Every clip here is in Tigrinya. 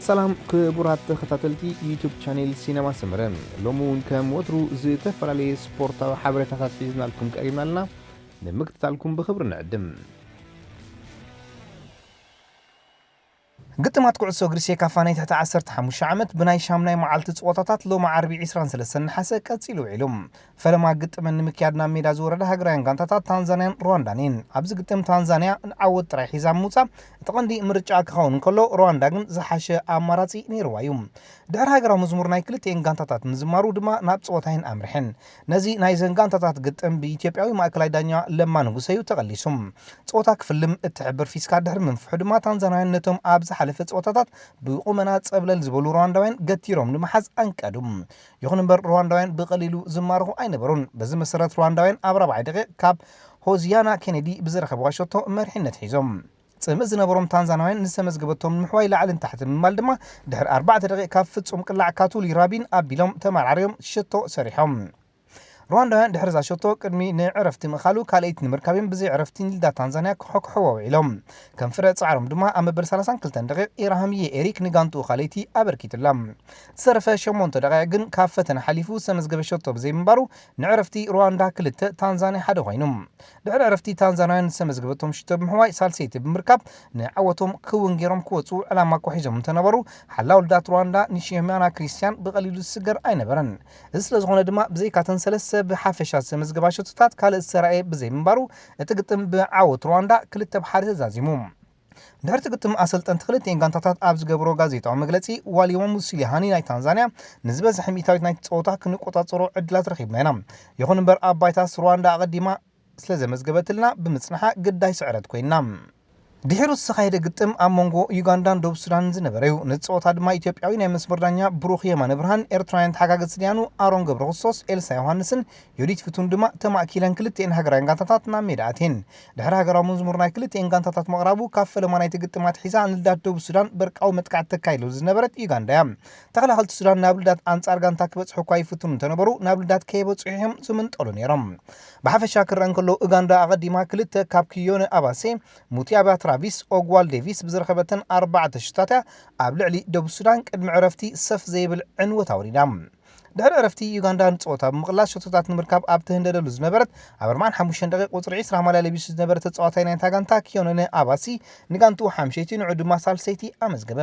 ሰላም ክቡራት ተኸታተልቲ ዩቱብ ቻኔል ሲነማ ሰመረ፣ ሎሚ እውን ከም ወትሩ ዝተፈላለየ ስፖርታዊ ሓበሬታታት ሒዝናልኩም ቀሪብና ኣለና። ንምክትታልኩም ብኽብሪ ንዕድም። ግጥማት ኩዕሶ እግሪ ሴካፋ ናይ ትሕቲ ዓሰርተ ሓሙሽተ ዓመት ብናይ ሻምናይ መዓልቲ ፀወታታት ሎሚ ዓርቢ ዕስራን ሰለስተን ነሓሰ ቀፂሉ ውዒሉ። ፈለማ ግጥመን ንምክያድ ናብ ሜዳ ዝወረዳ ሃገራውያን ጋንታታት ታንዛንያን ሩዋንዳን እየን። ኣብዚ ግጥም ታንዛንያ ዓወት ጥራይ ሒዛ ምውፃእ እቲ ቀንዲ ምርጫ ክኸውን እንከሎ፣ ሩዋንዳ ግን ዝሓሸ ኣማራፂ ነይርዋ እዩ። ድሕሪ ሃገራዊ መዝሙር ናይ ክልቲኤን ጋንታታት ምዝማሩ ድማ ናብ ፀወታ እየን ኣምሪሐን። ነዚ ናይዘን ጋንታታት ግጥም ብኢትዮጵያዊ ማእከላይ ዳኛ ለማ ንጉሰ እዩ ተቐሊሱ። ፀወታ ክፍልም እትሕብር ፊስካ ድሕሪ ምንፍሑ ድማ፣ ታንዛንያውያን ነቶም ኣብ ዝሓለፈ ፀወታታት ብቁመና ፀብለል ዝበሉ ሩዋንዳውያን ገቲሮም ንምሓዝ ኣንቀዱ። ይኹን እምበር፣ ሩዋንዳውያን ብቐሊሉ ዝማረኹ ኣይነበሩን። በዚ መሰረት፣ ሩዋንዳውያን ኣብ ራብዓይ ደቂቕ ካብ ሆዚያና ኬኔዲ ብዝረኸብዋ ሸቶ መሪሕነት ሒዞም። ጽምእ ዝነበሮም ታንዛንያውያን ንዝተመዝገበቶም ንምሕዋይ ላዕልን ታሕትን ብምባል ድማ፣ ድሕሪ ኣርባዕተ ደቂቕ ካብ ፍጹም ቅላዕ ካቱሊ ራቢን ኣቢሎም ተመራርዮም ሸቶ ሰሪሖም። ሩዋንዳውያን ድሕሪ እዛ ሸቶ ቅድሚ ንዕረፍቲ ምእኻሉ ካልኣይቲ ንምርካብ እዮም ብዘይ ዕረፍቲ ንልዳ ታንዛንያ ክሕኩሕዎ ውዒሎም። ከም ፍረ ጻዕሮም ድማ ኣብ መበል ሰላሳን ክልተን ደቂቕ ኢራሃምዬ ኤሪክ ንጋንትኡ ካልኣይቲ ኣበርኪቱላ። ዝተረፈ ሸሞንተ ደቂቕ ግን ካብ ፈተነ ሓሊፉ ዝተመዝገበ ሸቶ ብዘይምንባሩ ንዕረፍቲ ሩዋንዳ ክልተ ታንዛንያ ሓደ ኮይኑ። ድሕሪ ዕረፍቲ ታንዛንያውያን ዝተመዝገበቶም ሸቶ ብምሕዋይ ሳልሰይቲ ብምርካብ ንዓወቶም ክውን ገይሮም ክወፁ ዕላማ እኳ ሒዞም እንተነበሩ፣ ሓላው ልዳት ሩዋንዳ ንሺዮሚያና ክሪስቲያን ብቐሊሉ ዝስገር ኣይነበረን። እዚ ስለ ዝኾነ ድማ ብዘይካተን ሰለስተ ብሓፈሻ ዝተመዝገባ ሸቶታት ካልእ ዝተራእየ ብዘይምንባሩ እቲ ግጥም ብዓወት ሩዋንዳ ክልተ ብ ሓደ ተዛዚሙ። ድሕርቲ ግጥም ኣሰልጠንቲ ክልቲኤን ጋንታታት ኣብ ዝገብሮ ጋዜጣዊ መግለጺ፣ ዋሊዋ ሙሲሊሃኒ ናይ ታንዛንያ ንዝበዝሐ ሚእታዊት ናይቲ ጸወታ ክንቆጻጸሮ ዕድላት ረኺብና ኢና። ይኹን እምበር ኣብ ባይታስ ሩዋንዳ ኣቐዲማ ስለ ዘመዝገበትልና ብምጽንሓ ግዳይ ስዕረት ኮይና። ድሒሩ ዝተኻየደ ግጥም ኣብ መንጎ ዩጋንዳን ደቡብ ሱዳንን ዝነበረ እዩ። ነቲ ጸወታ ድማ ኢትዮጵያዊ ናይ መስመር ዳኛ ብሩኽ የማነ ብርሃን፣ ኤርትራውያን ተሓጋገዝቲ ዳያኑ ኣሮን ገብረክርስቶስ፣ ኤልሳ ዮሃንስን ዮዲት ፍቱን ድማ ተማእኪለን ክልቲኤን ሃገራውያን ጋንታታት ናብ ሜዳ ኣትየን። ድሕሪ ሃገራዊ መዝሙር ናይ ክልቲኤን ጋንታታት ምቕራቡ፣ ካብ ፈለማ ናይቲ ግጥም ኣትሒዛ ንልዳት ደቡብ ሱዳን በርቃዊ መጥቃዕቲ ተካይደሉ ዝነበረት ዩጋንዳ እያ። ተኸላኸልቲ ሱዳን ናብ ልዳት ኣንጻር ጋንታ ክበጽሑ እኳ ይፍትኑ እንተነበሩ፣ ናብ ልዳት ከየበጽሑ እዮም ዝምንጠሉ ነይሮም። ብሓፈሻ ክረአ እንከሎ፣ ኡጋንዳ ኣቐዲማ ክልተ ካብ ኪዮነ ኣባሴ፣ ሙቲያባ ትራቪስ፣ ኦግዋል ዴቪስ ብዝረኸበተን ኣርባዕተ ሽቶታት እያ ኣብ ልዕሊ ደቡብ ሱዳን ቅድሚ ዕረፍቲ ሰፍ ዘይብል ዕንወት ኣውሪዳ። ድሕሪ ዕረፍቲ፣ ዩጋንዳ ንጸወታ ብምቕላስ ሸቶታት ንምርካብ ኣብ ትህንደደሉ ዝነበረት፣ ኣብ ኣርባዓን ሓሙሽተን ደቂቕ ቁጽሪ ዕስራ ማልያ ለቢሱ ዝነበረ ተጻዋታይ ናይታ ጋንታ ኪዮነ ኣባሲ ንጋንትኡ ሓምሸይቲ፣ ንዑ ድማ ሳልሰይቲ ኣመዝገበ።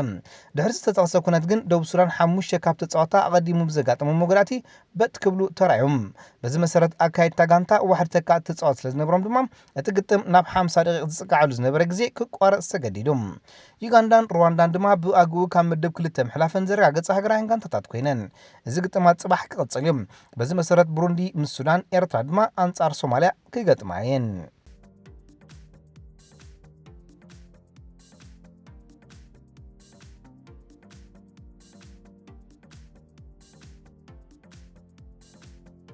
ድሕሪ ዝተጠቕሰ ኩነት ግን፣ ደቡብ ሱዳን ሓሙሽተ ካብ ተጻዋታ ኣቐዲሙ ብዘጋጠሞም መጉዳእቲ በጥ ክብሉ ተራእዮም። በዚ መሰረት፣ ኣካየድታ ጋንታ ዋሕዲ ተካእቲ ተጻወት ስለ ዝነበሮም ድማ፣ እቲ ግጥም ናብ ሓምሳ ደቂቕ ዝጽጋዓሉ ዝነበረ ግዜ ክቋረጽ ተገዲዱ። ዩጋንዳን ሩዋንዳን ድማ ብኣግኡ ካብ መደብ ክልተ ምሕላፈን ዘረጋገጻ ሃገራውያን ጋንታታት ኮይነን። እዚ ግጥማት ጽባሕ ክቕጽል እዩ። በዚ መሰረት፣ ብሩንዲ ምስ ሱዳን፣ ኤርትራ ድማ ኣንጻር ሶማልያ ክገጥማ እየን።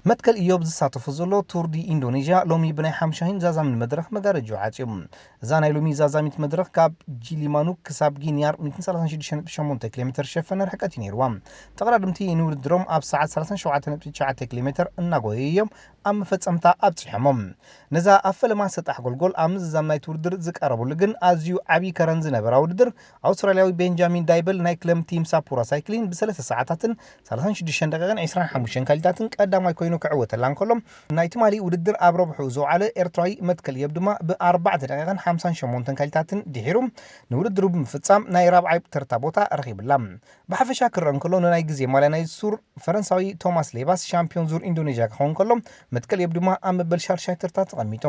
መትከል ኢዮብ ዝሳተፎ ዘሎ ቱር ዲ ኢንዶኔዥያ ሎሚ ብናይ ሓምሻይን ዛዛምን መድረኽ መጋረጅኡ ዓጽዩ። እዛ ናይ ሎሚ ዛዛሚት መድረኽ ካብ ጂሊማኑክ ክሳብ ጊንያር ሚእትን ሰላሳን ሽዱሽተን ነጥቢ ሸሞንተ ኪሎ ሜተር ዝሸፈነ ርሕቀት እዩ ነይርዋ። ተቐዳድምቲ ንውድድሮም ኣብ ሰዓት ሰላሳን ሸውዓተን ነጥቢ ትሽዓተ ኪሎ ሜተር እናጎየዩ እዮም ኣብ መፈጸምታ ኣብጺሖሞም። ነዛ ኣብ ፈለማ ሰጣሕ ጎልጎል ኣብ ምዝዛም ናይቲ ውድድር ዝቀረበሉ ግን ኣዝዩ ዓብዪ ከረን ዝነበራ ውድድር፣ ኣውስትራልያዊ ቤንጃሚን ዳይበል ናይ ክለብ ቲም ሳፑራ ሳይክሊን ብሰለስተ ሰዓታትን ሰላሳን ሽዱሽተን ደቂቕን ዕስራን ሓሙሽተን ካሊታትን ቀዳማይ ኮይኑ ክዕወተላ እንከሎ፣ ናይ ትማሊ ውድድር ኣብ ረብሑ ዘውዓለ ኤርትራዊ መትከል እዮብ ድማ ብኣርባዕተ ደቂቕን ሓምሳን ሸሞንተን ካሊታትን ድሒሩ ንውድድሩ ብምፍጻም ናይ ራብዓይ ተርታ ቦታ ረኺብላ። ብሓፈሻ ክረአ እንከሎ፣ ንናይ ግዜ ማልያ ናይ ሱር ፈረንሳዊ ቶማስ ሌባስ ሻምፒዮን ዙር ኢንዶኔዥያ ክኸውን ከሎ፣ መትከል እዮብ ድማ ኣብ መበል ሻድሻይ ተርታ ተቐሚጡ።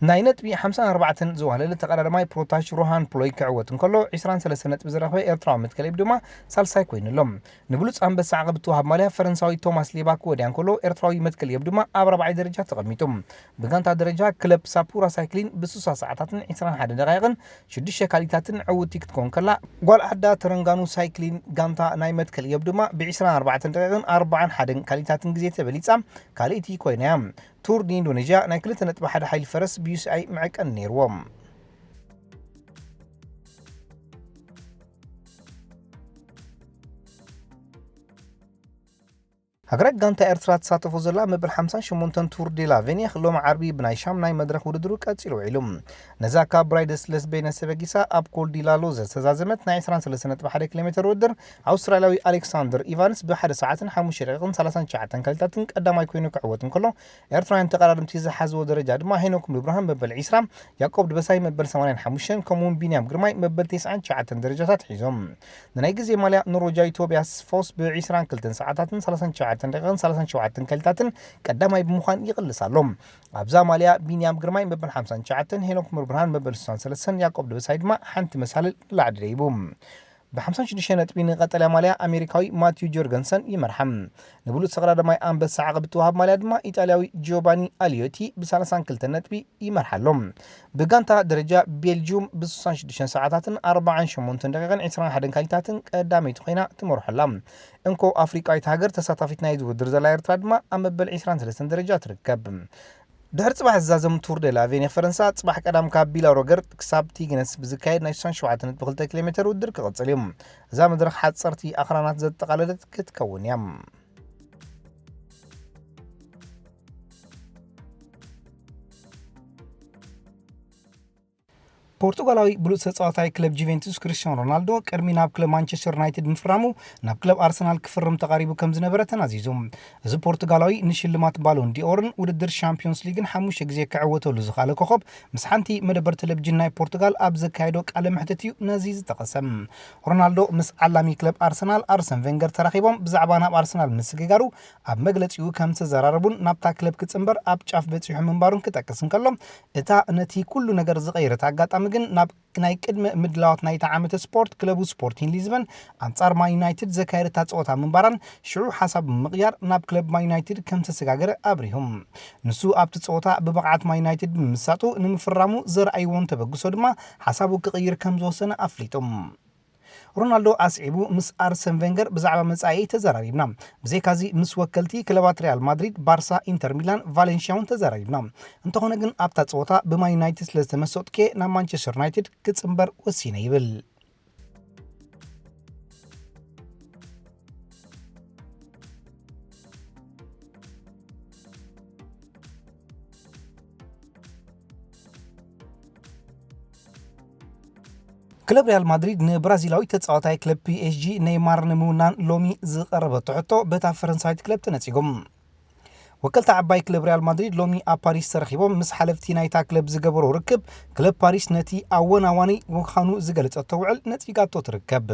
ናይ ነጥቢ ሓምሳን ኣርባዕተን ዘዋህለለ ተቐዳዳማይ ፕሮታሽ ሮሃን ፕሎይ ክዕወት እንከሎ፣ ዕስራን ሰለስተን ነጥቢ ዝረኸበ ኤርትራዊ መትከል እዮብ ድማ ሳልሳይ ኮይኑ ኣሎ። ንብሉጽ ኣንበሳ ዓቐብ እትወሃብ ማልያ ፈረንሳዊ ቶማስ ሌባ ክወድያ እንከሎ፣ ኤርትራዊ መትከል እዮብ ድማ ኣብ ራብዓይ ደረጃ ተቐሚጡ። ብጋንታ ደረጃ፣ ክለብ ሳፑራ ሳይክሊን ብስሳ ሰዓታትን ዕስራን ሓደ ደቓይቕን ሽዱሽተ ካሊታትን ዕውቲ ክትከውን ከላ፣ ጓል ዓዳ ተረንጋኑ ሳይክሊን ጋንታ ናይ መትከል እዮብ ድማ ብዕስራን ኣርባዕተን ደቂቕን ኣርባዓን ሓደን ካሊታትን ግዜ ተበሊጻ ካልኣይቲ ኮይና እያ። ቱር ዲ ኢንዶኔዥያ ናይ ክልተ ነጥቢ ሓደ ሓይሊ ፈረስ ብዩሲኣይ መዐቀኒ ነይርዎ። ሃገራዊት ጋንታ ኤርትራ ትሳተፎ ዘላ መበል ሓምሳን ሸሞንተን ቱር ዴላ ቬኔኽ ሎም ዓርቢ ብናይ ሻምናይ መድረኽ ውድድሩ ቀጺሉ ውዒሉ። ነዛ ካብ ብራይደስ ለስቤነስ ተበጊሳ ኣብ ኮል ዲላሎ ዘተዛዘመት ናይ ዕስራን ሰለስተን ነጥቢ ሓደ ኪሎ ሜትር ውድድር፣ ኣውስትራልያዊ ኣሌክሳንደር ኢቫንስ ብሓደ ሰዓትን ሓሙሽተ ደቂቕን ሰላሳን ትሽዓተን ከሊታትን ቀዳማይ ኮይኑ ክዕወት እንከሎ፣ ኤርትራውያን ተቐዳድምቲ ዝሓዝዎ ደረጃ ድማ ሄኖክ ምብርሃን መበል ዕስራ፣ ያቆብ ድበሳይ መበል ሰማንያን ሓሙሽተን ከምኡውን ቢንያም ግርማይ መበል ተስዓን ትሽዓተን ደረጃታት ሒዞም። ንናይ ግዜ ማልያ ኖርወጃዊ ቶቢያስ ፎስ ብ ዕስራን ክልተን ሰዓታትን ሰላሳን ትሽዓተን ደቂቕን ሰላሳን ሸውዓተን ከሊታትን ቀዳማይ ብምዃን ይቕልስ ኣሎ። ኣብዛ ማልያ ቢንያም ግርማይ መበል ሓምሳን ትሽዓተን፣ ሄኖክ ምርብርሃን መበል ስሳን ሰለስተን፣ ያቆብ ድበሳይ ድማ ሓንቲ መሳልል ንላዕሊ ደይቡ። ብ ሓምሳን ሽዱሽተን ነጥቢ ንቀጠልያ ማልያ ኣሜሪካዊ ማቲዩ ጆርገንሰን ይመርሓ። ንብሉጽ ተቐዳዳማይ ኣንበሳ ዓቐብ እትወሃብ ማልያ ድማ ኢጣልያዊ ጂዮባኒ ኣልዮቲ ብ ሰላሳን ክልተን ነጥቢ ይመርሓ ኣሎ። ብጋንታ ደረጃ ቤልጅዩም ብ ስሳን ሽዱሽተን ሰዓታትን ኣርባዓን ሸሞንተን ደቂቕን ዕስራን ሓደን ካሊታትን ቀዳመይቲ ኮይና ትመርሖ ኣላ። እንኮ ኣፍሪቃዊት ሃገር ተሳታፊት ናይዚ ውድድር ዘላ ኤርትራ ድማ ኣብ መበል ዕስራን ሰለስተን ደረጃ ትርከብ። ድሕሪ ጽባሕ ዝዛዘም ቱር ደ ላቬን ፈረንሳ፣ ጽባሕ ቀዳም ካብ ቢላ ሮገር ክሳብ ቲግነስ ብዝካየድ ናይ ስሳን ሸውዓተን ነጥቢ ክልተ ኪሎ ሜትር ውድድር ክቕጽል እዩ። እዛ መድረኽ ሓጸርቲ ኣኽራናት ዘጠቓለለት ክትከውን እያ። ፖርቱጋላዊ ብሉጽ ተጻዋታይ ክለብ ጁቬንቱስ ክሪስቲያኖ ሮናልዶ ቅድሚ ናብ ክለብ ማንቸስተር ዩናይትድ ምፍራሙ ናብ ክለብ ኣርሰናል ክፍርም ተቓሪቡ ከም ዝነበረ ተናዚዙ። እዚ ፖርቱጋላዊ ንሽልማት ባሎን ዲኦርን ውድድር ሻምፒዮንስ ሊግን ሓሙሽተ ግዜ ክዕወተሉ ዝኽኣለ ኮኸብ ምስ ሓንቲ መደበር ቴሌቪዥን ናይ ፖርቱጋል ኣብ ዘካየዶ ቃለ መሕትት እዩ ነዚ ዝጠቐሰ። ሮናልዶ ምስ ዓላሚ ክለብ ኣርሰናል ኣርሰን ቬንገር ተራኺቦም ብዛዕባ ናብ ኣርሰናል ምስግጋሩ ኣብ መግለጺኡ ከም ዝተዘራረቡን ናብታ ክለብ ክጽንበር ኣብ ጫፍ በጺሑ ምንባሩን ክጠቅስ እንከሎ፣ እታ ነቲ ኩሉ ነገር ዝቐየረት ኣጋጣሚ ግን ናብ ናይ ቅድመ ምድላዋት ናይታ ዓመተ ስፖርት ክለቡ ስፖርቲን ሊዝበን ኣንጻር ማን ዩናይትድ ዘካየደታ ጸወታ ምንባራን ሽዑ ሓሳብ ብምቕያር ናብ ክለብ ማን ዩናይትድ ከም ዝተሰጋገረ ኣብሪሁ። ንሱ ኣብቲ ጸወታ ብብቕዓት ማን ዩናይትድ ብምምሳጡ ንምፍራሙ ዘርኣይዎን ተበግሶ ድማ ሓሳቡ ክቕይር ከም ዝወሰነ ኣፍሊጡ። ሮናልዶ ኣስዒቡ፣ ምስ ኣርሰን ቬንገር ብዛዕባ መጻኢ ተዘራሪብና። ብዘይካዚ ምስ ወከልቲ ክለባት ሪያል ማድሪድ፣ ባርሳ፣ ኢንተር ሚላን፣ ቫሌንሽያ እውን ተዘራሪብና። እንተኾነ ግን ኣብታ ጸወታ ብማን ዩናይትድ ስለ ዝተመሰጥኩ ናብ ማንቸስተር ዩናይትድ ክጽንበር ወሲነ ይብል። ክለብ ሪያል ማድሪድ ንብራዚላዊ ተጻዋታይ ክለብ ፒ ኤስ ጂ ኔይማር ንምውናን ሎሚ ዝቐረበቶ ሕቶ በታ ፈረንሳዊት ክለብ ተነጺጉ። ወከልቲ ዓባይ ክለብ ሪያል ማድሪድ ሎሚ ኣብ ፓሪስ ተረኺቦም ምስ ሓለፍቲ ናይታ ክለብ ዝገበሮ ርክብ፣ ክለብ ፓሪስ ነቲ ኣወናዋኒ ምዃኑ ዝገለጸቶ ውዕል ነጺጋቶ ትርከብ።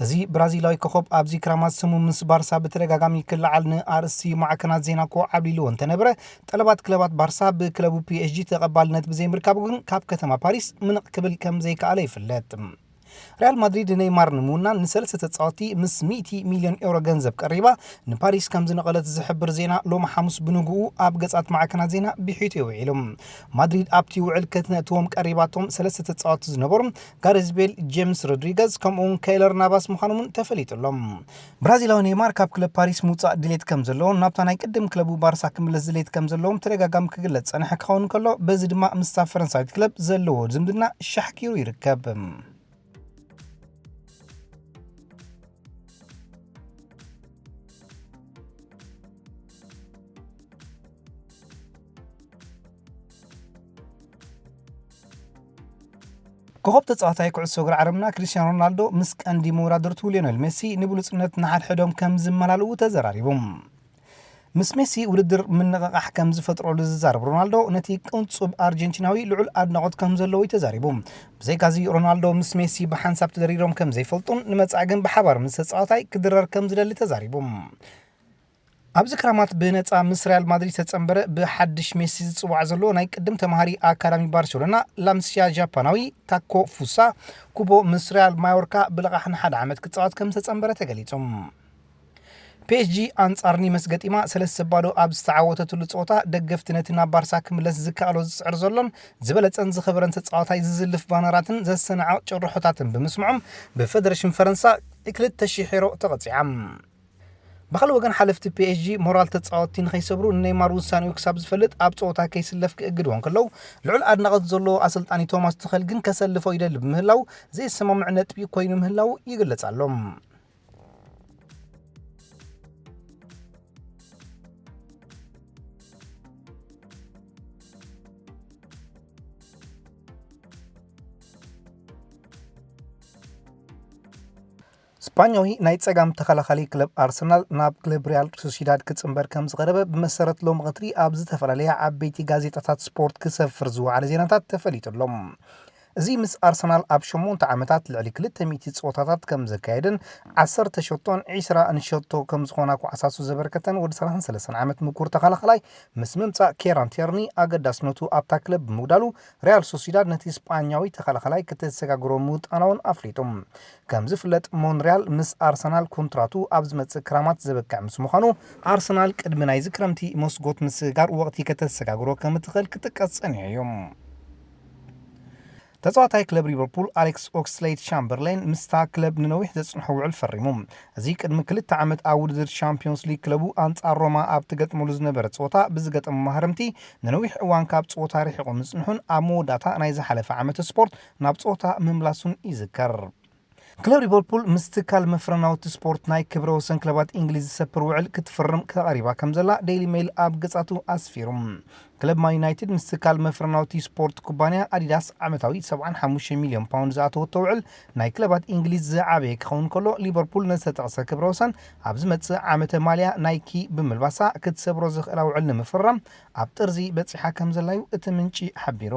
እዚ ብራዚላዊ ኮኸብ ኣብዚ ክራማት ስሙ ምስ ባርሳ ብተደጋጋሚ ክለዓል ንኣርእስቲ ማዕከናት ዜና እኮ ዓብሊልዎ እንተነበረ፣ ጠለባት ክለባት ባርሳ ብክለቡ ፒ ኤስ ጂ ተቐባልነት ብዘይምርካቡ ግን ካብ ከተማ ፓሪስ ምንቕ ክብል ከም ዘይከኣለ ይፍለጥ። ሪያል ማድሪድ ንኔይማር ንምውናን ንሰለስተ ተጻወትቲ ምስ ሚእቲ ሚልዮን ኤውሮ ገንዘብ ቀሪባ ንፓሪስ ከም ዝነቐለት ዝሕብር ዜና ሎሚ ሓሙስ ብንግኡ ኣብ ገጻት ማዕከናት ዜና ብሒቱ እዩ ውዒሉ። ማድሪድ ኣብቲ ውዕል ክትነእትዎም ቀሪባቶም ሰለስተ ተጻወትቲ ዝነበሩ ጋሬዝ ቤል፣ ጄምስ ሮድሪገዝ ከምኡውን ከይለር ናቫስ ምዃኖምን ተፈሊጡ ኣሎ። ብራዚላዊ ኔይማር ካብ ክለብ ፓሪስ ምውጻእ ድሌት ከም ዘለዎን ናብታ ናይ ቅድም ክለቡ ባርሳ ክምለስ ድሌት ከም ዘለዎም ተደጋጋሚ ክግለጽ ጸንሐ ክኸውን ከሎ፣ በዚ ድማ ምስታ ፈረንሳዊት ክለብ ዘለዎ ዝምድና ሻሕኪሩ ይርከብ። ኮኸብ ተጻዋታይ ኩዕሶ እግሪ ዓለምና ክሪስቲያኖ ሮናልዶ ምስ ቀንዲ መወዳድርቱ ሊዮኔል ሜሲ ንብሉጽነት ንሓድሕዶም ከም ዝመላልኡ ተዘራሪቡ። ምስ ሜሲ ውድድር ምንቕቓሕ ከም ዝፈጥረሉ ዝዛረብ ሮናልዶ፣ ነቲ ቅንጹብ ኣርጀንቲናዊ ልዑል ኣድናቖት ከም ዘለዎ እዩ ተዛሪቡ። ብዘይካዚ፣ ሮናልዶ ምስ ሜሲ ብሓንሳብ ተደሪሮም ከም ዘይፈልጡን ንመጻኢ ግን ብሓባር ምስ ተጻዋታይ ክድረር ከም ዝደሊ ተዛሪቡ። ኣብዚ ክራማት ብነጻ ምስ ሪያል ማድሪድ ዝተጸንበረ ብሓድሽ ሜሲ ዝጽዋዕ ዘሎ ናይ ቅድም ተማሃሪ ኣካዳሚ ባርሴሎና ላምሲያ ጃፓናዊ ታኮ ፉሳ ኩቦ ምስ ሪያል ማዮርካ ብልቓሕ ንሓደ ዓመት ክጻወት ከም ዝተጸንበረ ተገሊጹ። ፒ ኤስ ጂ ኣንጻር ኒመስ ገጢማ ሰለስተ ባዶ ኣብ ዝተዓወተትሉ ጸወታ፣ ደገፍቲ ነቲ ናብ ባርሳ ክምለስ ዝከኣሎ ዝጽዕር ዘሎን ዝበለጸን ዝኸበረን ተጻዋታይ ዝዝልፍ ባነራትን ዘሰናዕቕ ጭርሖታትን ብምስምዖም ብፈደረሽን ፈረንሳ ክልተ ሺሕ ዩሮ ተቐጺዓ። ብኻልእ ወገን ሓለፍቲ ፒ ኤስ ጂ ሞራል ተጻወትቲ ንኸይሰብሩ ንኔይማር ውሳኔኡ ክሳብ ዝፈልጥ ኣብ ጸወታ ከይስለፍ ክእግድዎ እንከለዉ፣ ልዑል ኣድናቖት ዘለዎ ኣሰልጣኒ ቶማስ ቱኸል ግን ከሰልፎ ይደሊ ብምህላው ዘይሰማምዕ ነጥቢ ኮይኑ ምህላው ይግለጽ ኣሎ። ስጳኛዊ ናይ ጸጋም ተኸላኻሊ ክለብ ኣርሰናል ናብ ክለብ ሪያል ሶሲዳድ ክጽንበር ከም ዝቐረበ ብመሰረት ሎም ቐትሪ ኣብ ዝተፈላለያ ዓበይቲ ጋዜጣታት ስፖርት ክሰፍር ዝወዓለ ዜናታት ተፈሊጡ ኣሎ። እዚ ምስ ኣርሰናል ኣብ ሸሞንተ ዓመታት ልዕሊ ክልተ ሚእቲ ጸወታታት ከም ዘካየደን ዓሰርተ ሸቶን ዒስራ ንሸቶ ከም ዝኾና ኳዕሳሱ ዘበርከተን ወዲ ሰላሳን ሰለስተን ዓመት ምኩር ተኸላኸላይ ምስ ምምጻእ ኬራን ቴርኒ ኣገዳስነቱ ኣብታ ክለብ ብምጉዳሉ ሪያል ሶሲዳድ ነቲ ስጳኛዊ ተኸላኸላይ ክተሰጋግሮ ምውጣና እውን ኣፍሊጡ። ከም ዝፍለጥ ሞንሪያል ምስ ኣርሰናል ኮንትራቱ ኣብ ዝመጽእ ክራማት ዘበቅዕ ምስ ምዃኑ ኣርሰናል ቅድሚ ናይዚ ክረምቲ መስጎት ምስጋር ወቕቲ ከተሰጋግሮ ከም እትኽእል ክጥቀስ ጸኒሑ እዩ። ተጻዋታይ ክለብ ሊቨርፑል ኣሌክስ ኦክስሌድ ሻምበርሌን ምስታ ክለብ ንነዊሕ ዘጽንሖ ውዕል ፈሪሙ። እዚ ቅድሚ ክልተ ዓመት ኣብ ውድድር ሻምፒዮንስ ሊግ ክለቡ ኣንጻር ሮማ ኣብ ትገጥመሉ ዝነበረ ጸወታ ብዝገጠሙ ማህረምቲ ንነዊሕ እዋን ካብ ጸወታ ርሒቑ ምጽንሑን ኣብ መወዳእታ ናይ ዝሓለፈ ዓመት ስፖርት ናብ ጸወታ ምምላሱን ይዝከር። ክለብ ሊቨርፑል ምስ ትካል መፍረ ናውቲ ስፖርት ናይ ክብረ ወሰን ክለባት እንግሊዝ ዝሰፍር ውዕል ክትፍርም ተቓሪባ ከም ዘላ ዴይሊ ሜይል ኣብ ገጻቱ ኣስፊሩ። ክለብ ማን ዩናይትድ ምስ ትካል መፍረ ናውቲ ስፖርት ኩባንያ ኣዲዳስ ዓመታዊ ሰብዓን ሓሙሽተ ሚልዮን ፓውንድ ዝኣተወቶ ውዕል ናይ ክለባት እንግሊዝ ዝዓበየ ክኸውን ከሎ፣ ሊቨርፑል ንዝተጠቕሰ ክብረ ወሰን ኣብ ዝመጽእ ዓመተ ማልያ ናይኪ ብምልባሳ ክትሰብሮ ዝኽእላ ውዕል ንምፍራም ኣብ ጥርዚ በጺሓ ከም ዘላዩ እቲ ምንጪ ሓቢሩ።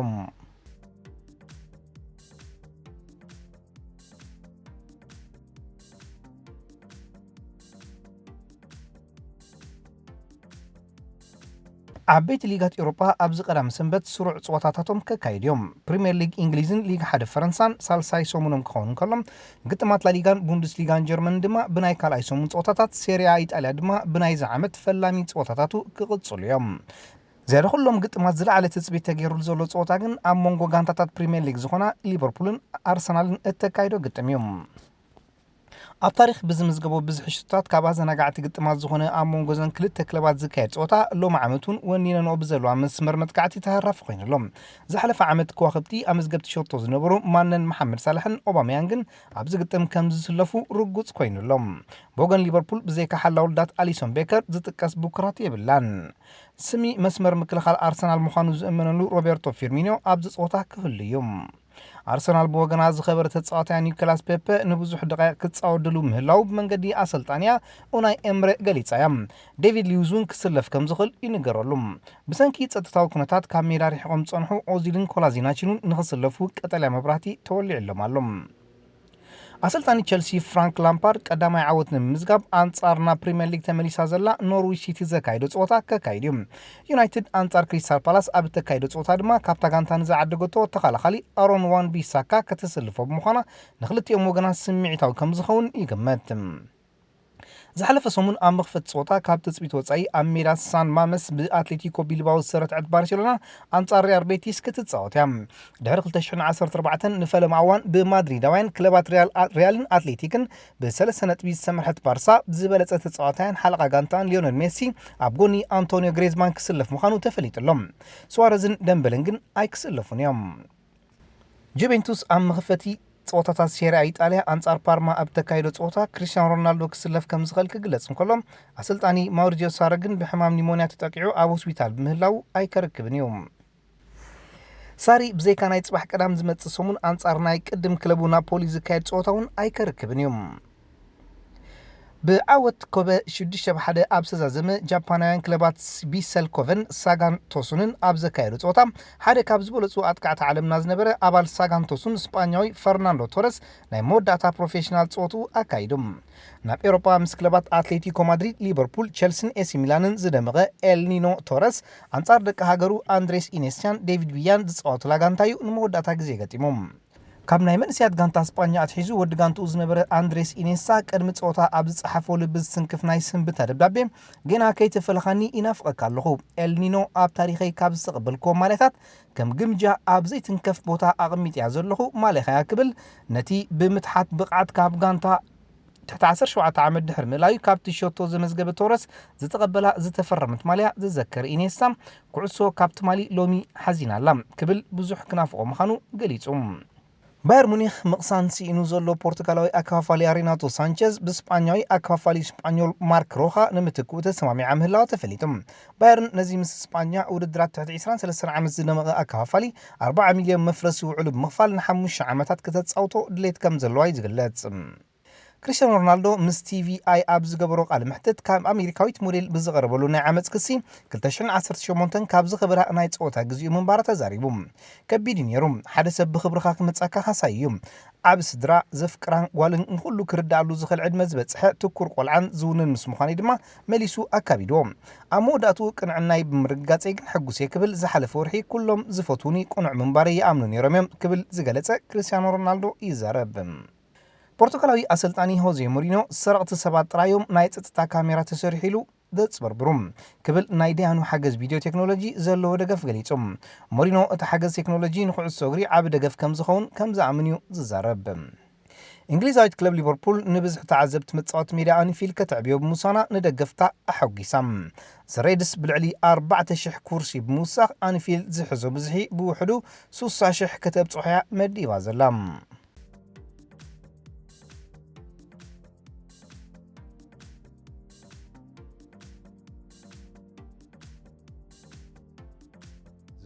ዓበይቲ ሊጋት ኤውሮጳ ኣብዚ ቀዳም ሰንበት ስሩዕ ጸወታታቶም ከካይዱ እዮም። ፕሪምየር ሊግ እንግሊዝን ሊግ ሓደ ፈረንሳን ሳልሳይ ሰሙኖም ክኸውን እንከሎ፣ ግጥማት ላሊጋን ቡንደስሊጋን ጀርመን ድማ ብናይ ካልኣይ ሰሙን ጸወታታት፣ ሴሪያ ኢጣልያ ድማ ብናይዚ ዓመት ፈላሚ ጸወታታቱ ክቕጽሉ እዮም። ዝያዳ ኩሎም ግጥማት ዝለዓለ ትጽቢት ተገይሩሉ ዘሎ ጸወታ ግን ኣብ መንጎ ጋንታታት ፕሪምየር ሊግ ዝኾና ሊቨርፑልን ኣርሰናልን እተካይዶ ግጥም እዩ። ኣብ ታሪኽ ብዝምዝገቦ ብዝሒ ሽቶታት ካብ ኣዘናጋዕቲ ግጥማት ዝኾነ ኣብ መንጎ እዘን ክልተ ክለባት ዝካየድ ጸወታ ሎም ዓመት እውን ወኒነንኦ ብዘለዋ መስመር መጥቃዕቲ ተሃራፊ ኮይኑ ኣሎ። ዝሓለፈ ዓመት ከዋኽብቲ ኣመዝገብቲ ሸቶ ዝነበሩ ማነን መሓመድ ሳላሕን ኦባመያንግን ኣብዚ ግጥም ከም ዝስለፉ ርጉጽ ኮይኑ ኣሎ። ብወገን ሊቨርፑል ብዘይካ ሓላው ልዳት ኣሊሶን ቤከር ዝጥቀስ ብኩራት የብላን። ስሚ መስመር ምክልኻል ኣርሰናል ምዃኑ ዝእመነሉ ሮቤርቶ ፊርሚኖ ኣብዚ ጸወታ ክህሉ እዩ። ኣርሰናል ብወገና ዝኸበረ ተጻዋታያ ኒኮላስ ፔፐ ንብዙሕ ደቃይቕ ክጻወት ድሉው ምህላው ብመንገዲ ኣሰልጣንያ ኡናይ ኤምረ ገሊጻ እያ። ዴቪድ ሊዩዝ እውን ክስለፍ ከም ዝኽእል ይንገረሉ። ብሰንኪ ጸጥታዊ ኩነታት ካብ ሜዳ ርሒቖም ዝጸንሑ ኦዚልን ኮላዚናችን እውን ንኽስለፉ ቀጠልያ መብራህቲ ተወሊዕሎም ኣሎ። ኣሰልጣኒ ቸልሲ ፍራንክ ላምፓርድ ቀዳማይ ዓወት ንምምዝጋብ ኣንጻር ናብ ፕሪምየር ሊግ ተመሊሳ ዘላ ኖርዊች ሲቲ ዘካየዶ ጸወታ ከካይድ እዩ። ዩናይትድ ኣንጻር ክሪስታል ፓላስ ኣብ እተካየዶ ጸወታ ድማ ካብታ ጋንታ ንዝዓደገቶ ተኸላኻሊ ኣሮን ዋን ቢሳካ ከተሰልፎ ብምዃና ንክልቲኦም ወገናት ስምዒታዊ ከም ዝኸውን ይግመት። ዝሓለፈ ሰሙን ኣብ መኽፈቲ ጸወታ ካብ ትጽቢት ወጻኢ ኣብ ሜዳ ሳን ማመስ ብኣትሌቲኮ ቢልባኦ ዝተረትዐት ባርሴሎና ኣንጻር ሪያል ቤቲስ ክትጻወት እያ። ድሕሪ ክልተ ሽሕን ዓሰርተ ኣርባዕተን ንፈለማ እዋን ብማድሪዳውያን ክለባት ሪያል፣ ሪያልን ኣትሌቲክን ብሰለስተ ነጥቢ ዝተመርሐት ባርሳ ብዝበለጸ ተጻዋታያን ሓለቓ ጋንታን ሊዮነል ሜሲ ኣብ ጎኒ ኣንቶኒዮ ግሬዝማን ክስለፍ ምዃኑ ተፈሊጡ ኣሎ። ሱዋረዝን ደምበልን ግን ኣይክስለፉን እዮም። ጁቬንቱስ ኣብ መኽፈቲ ጸወታታት ሴሪያ ኢጣልያ ኣንጻር ፓርማ ኣብ ተካይዶ ጸወታ ክሪስቲያኖ ሮናልዶ ክስለፍ ከም ዝኽእል ክግለጽ እንከሎ፣ ኣሰልጣኒ ማውሪዚዮ ሳሪ ግን ብሕማም ኒሞንያ ተጠቂዑ ኣብ ሆስፒታል ብምህላው ኣይከርክብን እዩ። ሳሪ ብዘይካ ናይ ጽባሕ ቀዳም ዝመጽእ ሰሙን ኣንጻር ናይ ቅድም ክለቡ ናፖሊ ዝካየድ ጸወታ እውን ኣይከርክብን እዩ። ብዓወት ኮበ ሽዱሽተ ብ ሓደ ኣብ ዝተዛዘመ ጃፓናውያን ክለባት ቢሰል ኮቨን ሳጋን ቶሱንን ኣብ ዘካየዱ ጸወታ ሓደ ካብ ዝበለጹ ኣጥቃዕቲ ዓለምና ዝነበረ ኣባል ሳጋን ቶሱን ስጳኛዊ ፈርናንዶ ቶረስ ናይ መወዳእታ ፕሮፌሽናል ጸወትኡ ኣካይዱ። ናብ ኤውሮጳ ምስ ክለባት ኣትሌቲኮ ማድሪድ፣ ሊቨርፑል፣ ቸልሲን ኤሲ ሚላንን ዝደመቐ ኤል ኒኖ ቶረስ ኣንጻር ደቂ ሃገሩ ኣንድሬስ ኢኔስያን ዴቪድ ቪያን ዝጻወቱላ ጋንታ እዩ ንመወዳእታ ግዜ ገጢሙ። ካብ ናይ መንእሰያት ጋንታ ስጳኛ ኣትሒዙ ወዲ ጋንትኡ ዝነበረ ኣንድሬስ ኢኔሳ ቅድሚ ጸወታ ኣብ ዝጸሓፎ ልቢ ዝትንክፍ ናይ ስንብታ ደብዳቤ፣ "ጌና ከይተፈለኻኒ ይናፍቐካ ኣለኹ። ኤልኒኖ ኣብ ታሪኸይ ካብ ዝተቐበልክዎ ማልያታት ከም ግምጃ ኣብ ዘይትንከፍ ቦታ ኣቐሚጥያ ዘለኹ ማልያኻ እያ" ክብል ነቲ ብምትሓት ብቕዓት ካብ ጋንታ ትሕቲ ዓሰርተ ሸውዓተ ዓመት ድሕሪ ምእላዩ ካብቲ ሸቶ ዘመዝገበ ቶረስ ዝተቐበላ ዝተፈረመት ማልያ ዝዘከር ኢኔሳ፣ "ኩዕሶ ካብ ትማሊ ሎሚ ሓዚና ኣላ" ክብል ብዙሕ ክናፍቖ ምዃኑ ገሊጹ። ባየር ሙኒኽ ምቕሳን ስኢኑ ዘሎ ፖርቱጋላዊ ኣከፋፋሊ ሪናቶ ሳንቸዝ ብስጳኛዊ ኣከፋፋሊ ስጳኞል ማርክ ሮኻ ንምትክኡ ተሰማሚዓ ምህላዋ ተፈሊጡ። ባየርን ነዚ ምስ ስጳኛ ውድድራት ትሕቲ ዕስራን ሰለስተን ዓመት ዝደመቐ ኣከፋፋሊ ኣርባዓ ሚልዮን መፍረሲ ውዕሉ ብምኽፋል ንሓሙሽተ ዓመታት ከተጻውቶ ድሌት ከም ዘለዋ እዩ ዝግለጽ። ክርስቲያኖ ሮናልዶ ምስ ቲቪኣይ ኣብ ዝገበሮ ቃለ መሕትት፣ ካብ ኣሜሪካዊት ሞዴል ብዝቐረበሉ ናይ ዓመፅ ክሲ፣ ክልተ ሽሕን ዓሰርተ ሸሞንተን ካብ ዝኸበዳ ናይ ፀወታ ግዚኡ ምንባራ ተዛሪቡ። ከቢድ እዩ ነይሩ። ሓደ ሰብ ብኽብርኻ ክመጻካ ካሳይ እዩ። ዓቢ ስድራ፣ ዘፍቅራን ጓልን ንኹሉ ክርድኣሉ ዝኽእል ዕድመ ዝበጽሐ ትኩር ቆልዓን ዝውንን ምስ ምዃነይ ድማ መሊሱ ኣካቢድዎ። ኣብ መወዳእትኡ ቅንዕናይ ብምርግጋጸይ ግን ሕጉስ እየ ክብል፣ ዝሓለፈ ወርሒ ኩሎም ዝፈትዉኒ ቅኑዕ ምንባረይ ይኣምኑ ነይሮም እዮም ክብል ዝገለጸ ክርስቲያኖ ሮናልዶ ይዛረብ። ፖርቱጋላዊ ኣሰልጣኒ ሆዜ ሞሪኖ፣ ሰረቕቲ ሰባት ጥራይ እዮም ናይ ጸጥታ ካሜራ ተሰሪሑ ኢሉ ዘጽበርብሩ ክብል ናይ ደያኑ ሓገዝ ቪድዮ ቴክኖሎጂ ዘለዎ ደገፍ ገሊጹ። ሞሪኖ፣ እቲ ሓገዝ ቴክኖሎጂ ንኩዕሶ እግሪ ዓቢ ደገፍ ከም ዝኸውን ከም ዝኣምን እዩ ዝዛረብ። እንግሊዛዊት ክለብ ሊቨርፑል ንብዝሒ ተዓዘብቲ መጻወቲ ሜዳ ኣንፊልድ ከተዕብዮ ብምውሳና ንደገፍታ ኣሐጒሳ። ዘ ሬድስ ብልዕሊ ኣርባዕተ ሽሕ ኩርሲ ብምውሳኽ ኣንፊልድ ዝሕዞ ብዝሒ ብውሕዱ ሱሳ ሽሕ ከተብጽሖ እያ መዲባ ዘላ።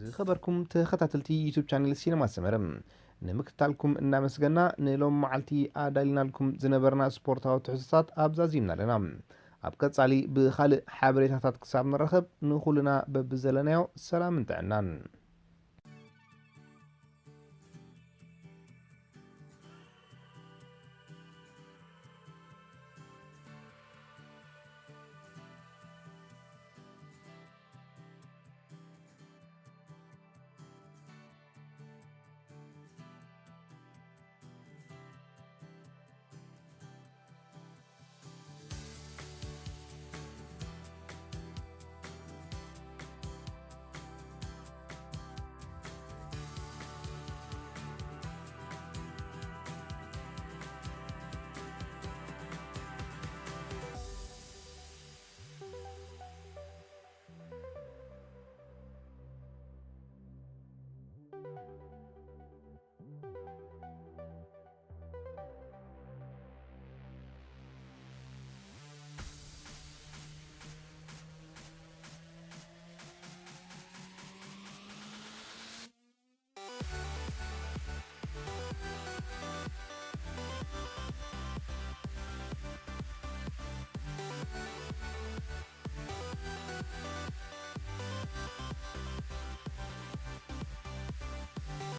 ዝኸበርኩም ተኸታተልቲ ዩቱብ ቻነል ሲነማ ሰመረ፣ ንምክትታልኩም እናመስገና፣ ንሎም መዓልቲ ኣዳሊናልኩም ዝነበርና ስፖርታዊ ትሕዝቶታት ኣብዛዚምና ኣለና። ኣብ ቀጻሊ ብኻልእ ሓበሬታታት ክሳብ ንራኸብ፣ ንኹልና በብዘለናዮ ሰላምን ጥዕናን።